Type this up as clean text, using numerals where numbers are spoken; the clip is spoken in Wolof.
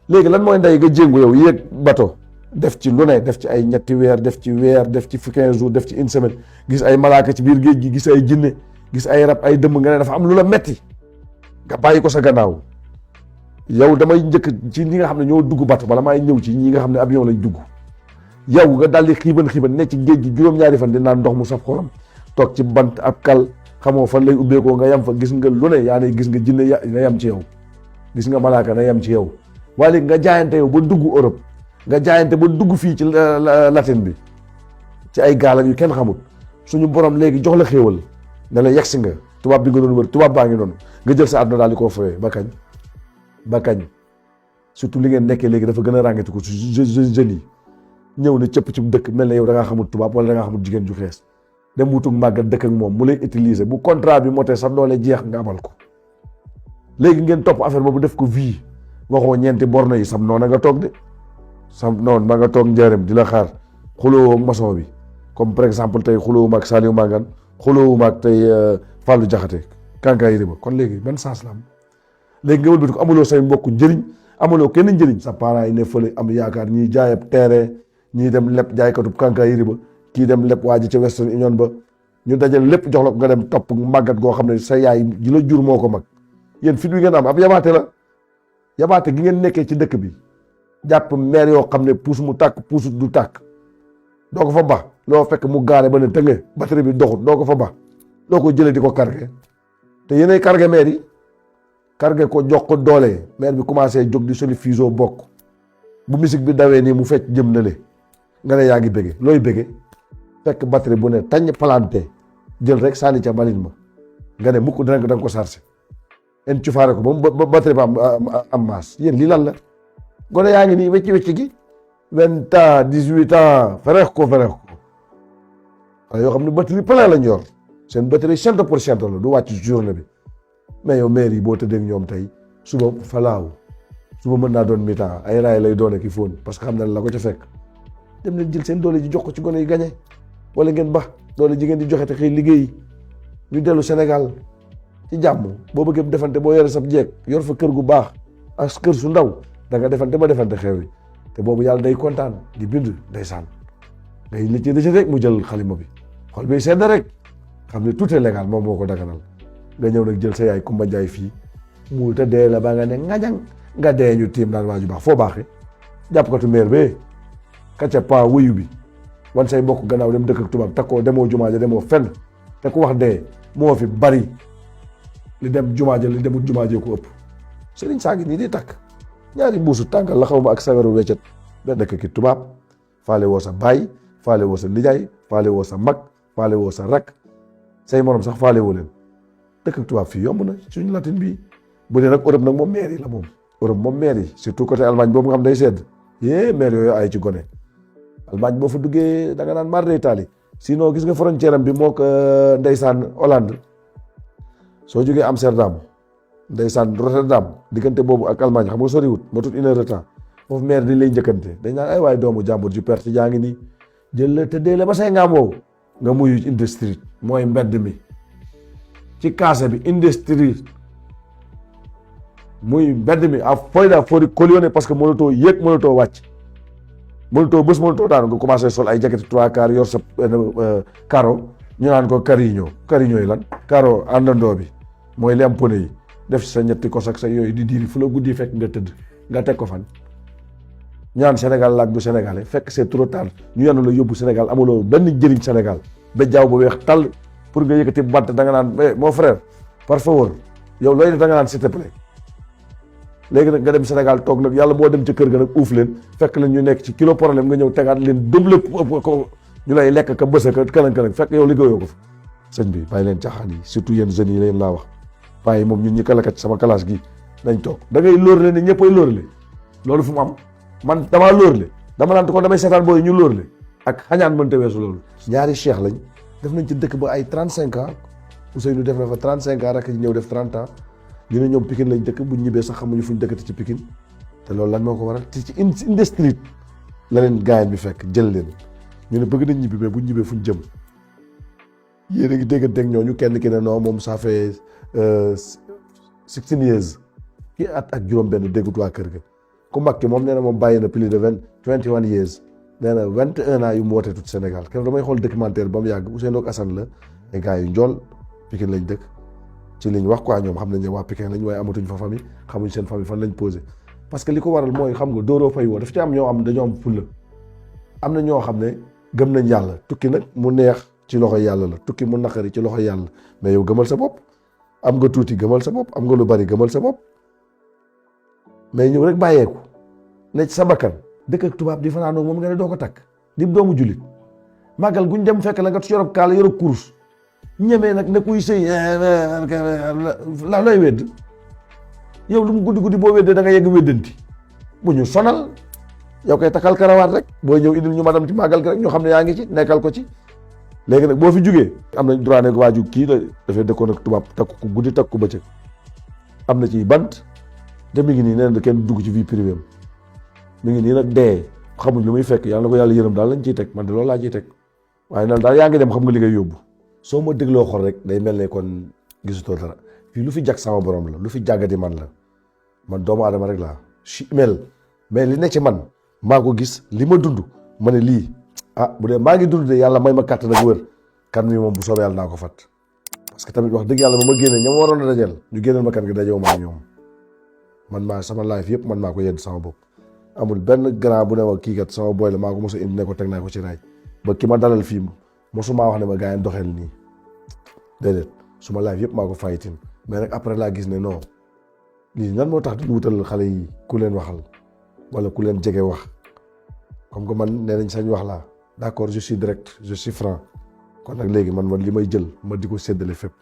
léegi lan mooy ndey nga jéngu yow yéeg bato def ci lu ne, def ci ay ñetti weer, def ci 15 jours, def ci une semaine, gis ay malaaka ci biir géej gi, gis ay jinne, gis ay rab, ay dëmm, nga ne dafa am lu la metti nga bàyyi ko sa gannaaw. yow damay njëkk ci ñi nga xam ne ñoo dugg bato bala maay ñëw ci ñi nga xam ne avion lañ dugg. yow nga daldi xiiban ne ci géej gi juróom-ñaari fan di naan ndox mu saf xorom, toog ci bant ab kal, xamoo fan lay ubbeekoo nga yam fa, gis nga lu ne yaa ne, gis nga jinne na yam ci yow, gis nga malaaka na yam ci yow. waaye léegi nga jaayante yow ba dugg Europe, nga jaayante ba dugg fii ci Latine bi ci ay gaal yu kenn xamul, suñu borom léegi jox la xéewal ne la yegsi nga, tubaab bi nga doon wër, tubaab baa ngi noonu, nga jël sa àdduna daal di koo fowee ba kañ. surtout li ngeen nekkee léegi dafa gën a ràngati ko su jeunes yi ñëw ne cëpp ci dëkk mel ne yow da ngaa xamul tubaab wala da ngaa xamul jigéen ju xees, dem wutug màggat dëkk ak moom mu lay utiliser, bu contrat bi motee sax doole jeex nga abal ko. léegi ngeen topp affaire boobu def ko vie, waxoo ñeenti borne yi sam noona nga toog de, sam noonu ba nga toog njëriñ di la xaar xulóowoo ak maçon bi, comme par exemple tey xulóowuma ak Saliou Mangane, xulóowuma ak tey Fallou Diakhaté Kanka Yiriba, kon léegi ban sens la am? léegi nga wëlbati ko amuloo say mbokk njëriñ, amuloo kenn njëriñ, sa parents yi ne fële am yaakaar, ñiy jaayab terrain, ñii dem lépp jaaykatub Kanka Yiriba, kii dem lépp waa ji ca Western Union ba, ñu dajal lépp jox la nga dem topp màggat goo xam ne sa yaay ji la jur moo ko mag. yéen fit wi ngeen am ab yabaate la, yabaate gi ngeen nekkee ci dëkk bi, jàpp maire yoo xam ne puus mu tàkk puusut du tàkk, doo ko fa ba loo fekk mu gaare ba ne tënge batterie bi doxut, doo ko fa ba loo ko jëlee di ko cargué, te yéenay cargué maire yi, cargué ko jox ko doole, maire bi commencé jóg di soli fiso bokk, bu musique bi dawee nii mu fecc jëm na le, nga ne yaa ngi bége, looy bége fekk batterie bu ne tañ planté jël rek sànni ca mbalit ma, nga ne mukk danga ko chargé en cufaare ko ba batterie ba am maas. yéen lii lan la? gone yaa ngi nii wecci gi 20 ans 18 ans fereex ko wala yoo xam ne batterie plein lañ yor, seen batterie 100% la du wàcc ci journée bi. mais yow maire yi boo tëddee ak ñoom tey suba falaaw, suba mën naa doon mi-temps, ay raay lay doon ak i fóon, parce que xam na la ko ca fekk. dem leen jël seen doole ji jox ko ci gone yi gañe, wala ngeen ba doole ji ngeen di joxe te xëy liggéey, ñu dellu Sénégal ci jàmm. boo bëggee defante, boo yore sab jeeg yor fa kër gu baax ak kër su ndaw, da nga defante ba defante xew yi, te boobu yàlla day kontaan di bind ndeysaan, ngay licci rek mu jël xalima bi, xol bi sedd rek xam ne tout est légal, moom moo ko daganal. nga ñëw nag jël sa yaay Kumba Njaay fii mu te dee la ba nga ne ngañang nga dee ñu tiim naan waaju baax. foo baaxee jàppkatu meer bee kacca pa wuyu bi wan say mbokk gannaaw dem dëkk ak tubaab takkoo demoo jumaa ja demoo fenn, te ku wax dee moo fi bari, li dem jumaa ja li demut jumaa jee ko ëpp. sëriñ saa ngi nii di takk ñaari mbuusu tàngal la xaw ma ak sagaru weccet ba dëkk ki tubaab, faale woo sa baay, faale woo sa nijaay, faale woo sa mag, faale woo sa rak, say morom sax faale woo leen. dëkk ak tubaab fii yomb na suñu Latine bii. bu dee nag Europe nag moom maire yi la moom. Europe moom maire yi surtout côté Allemagne boobu nga xam day sedd, maire yooyu ay ci gone. Allemagne boo fa duggee da nga naan mar day taali. sinon gis nga frontière am bi moo ko ndeysaan Hollande, soo jógee Amsterdam ndeysaan Rotterdam, diggante boobu ak Allemagne xam nga soriwut ma tut 1 heure de temps, foofu maire dañ lay njëkkante, dañ naan ay waay doomu jàmbur ju perte jaa ngi nii, jël la tëddee la ba say ngaam woowu nga muyu industrie mooy mbedd mi ci kaase bi industrie muy mbedd mi a foyda fori collionné, parce que mënatoo yéeg mënatoo wàcc, mënatoo bés mënatoo daanu, nga commencé sol ay jaquette 3 quarts yor sa caro ñu naan ko carigno yi lan caro àndandoo bi mooy li am pone yi, def sa ñetti kos ak sa yooyu di diiri fu la guddi fekk nga tëdd nga teg ko fan. ñaan Sénégal laak du sénégalais, fekk c'est trop tard, ñu yanu la yóbbu Sénégal, amuloo benn njëriñ Sénégal ba jaaw ba weex tàll pour nga yëkkati bant da nga naan mon frère par favor yow looy def da nga naan s'il te plaît. léegi nag nga dem Sénégal toog nag yàlla boo dem ca kër ga nag uuf leen fekk leen ñu nekk ci kilo problème nga ñëw tegaat leen double ko ñu lay lekk ka bës ka këlan fekk yow liggéeyoo ko fa. sëñ bi bàyyi leen caaxaan yi, surtout yéen jeunes yi leen laa wax, bàyyi moom ñun ñi kalakat sama classe gi nañ toog da ngay lóorle ne ñëppay lóorle, loolu fu mu am. man damaa lóorle, dama naan kon damay seetaan booy ñu lóorle ak xañaan mënta weesu loolu. ñaari cheikh lañ def nañ ci dëkk ba ay 35 ans, Ousseynou def na fa 35 ans, rek ñëw def 30 ans. ñu ne ñoom Pikine lañ dëkk, buñ ñibbee sax xamuñu fuñ dëkkati ci Pikine, te loolu lan moo ko waral ci industrie la leen gaayan bi fekk jël leen, ñu ne bëgg nañ ñibbi mais buñ ñibbee fuñ jëm. yéen a ngi dégganteeg ñooñu, kenn ki ne non moom ça fait 16 years, ki at ak juróom benn déggut waa kër ga, ku mag ki moom nee na moom bàyyi na plus de 21 years nee na 21 ans yu mu wootee tout Sénégal keroog damay xool documentaire ba mu yàgg Ousseynou ak Assane la ay gars yu njool Pikine lañ dëkk ci liñ wax quoi ñoom xam nañ ne waa Pikine lañ waaye amatuñ fa famille xamuñ seen famille fan lañ posé parce que li ko waral mooy xam nga dóoroo fay woo daf ci am ñoo xam dañoo am fulla am na ñoo xam ne gëm nañ yàlla tukki nag mu neex ci loxo yàlla la tukki mu naqari ci loxo yàlla mais yow gëmal sa bopp am nga tuuti gëmal sa bopp am nga lu bari gëmal sa bopp mais ñëw rek bàyyeeku ne ci sa bakkan dëkk ak tubaab di fanaanoo moom nga ne doo ko takk di doomu jullit màggal guñ dem fekk la nga yorob kaala yorob kurus ñemee nag ne kuy sëy la looy wedd yow lu mu guddi guddi boo weddee da nga yegg weddanti bu ñu sonal yow koy takkal karawaat rek booy ñëw indil ñu madam ci màggal gi rek ñoo xam ne yaa ngi ci nekkal ko ci léegi nag boo fi jugee am nañ droit ne waaju kii la dafay dëkkoon ak tubaab takku ko guddi takku ko bëccëg am na ci bant te mi ngi nii nee na kenn dugg ci vie privée am mi ngi nii nag dee xamuñ lu muy fekk yàlla na ko yàlla yërëm daal lañ ciy teg man de loolu laa ciy teg waaye nag daal yaa ngi dem xam nga li ngay yóbbu soo ma dégloo xol rek day mel ne kon gisutoo dara fii lu fi jag sama borom la lu fi jàggati man la man doomu aadama rek laa mais li ne ci man maa ko gis li ma dund ma ne lii bu dee maa ngi dund de yàlla may ma kàttan ak wër kan mi moom bu soobee yàlla naa ko fat parce que tamit wax dëgg yàlla ba ma génnee ña ma waroon a dajeel ñu génneel ma kan gi dajewu ma ñoom man maa sama life yëpp man maa ko yedd sama bopp amul benn grand bu ne ma kii kat sama boy la maa ko mos a indi ne ko teg naa ko ci raay ba ki ma dalal fii mosumaa wax ne ma gars yi doxeel nii déedéet suma life yëpp maa ko fayitin mais nag après laa gis ne non lii nan moo tax di wutal xale yi ku leen waxal wala ku leen jege wax comme que man nee nañ sañ wax laa d'accord je suis direct je suis franc kon nag léegi man li may jël ma di ko séddale fépp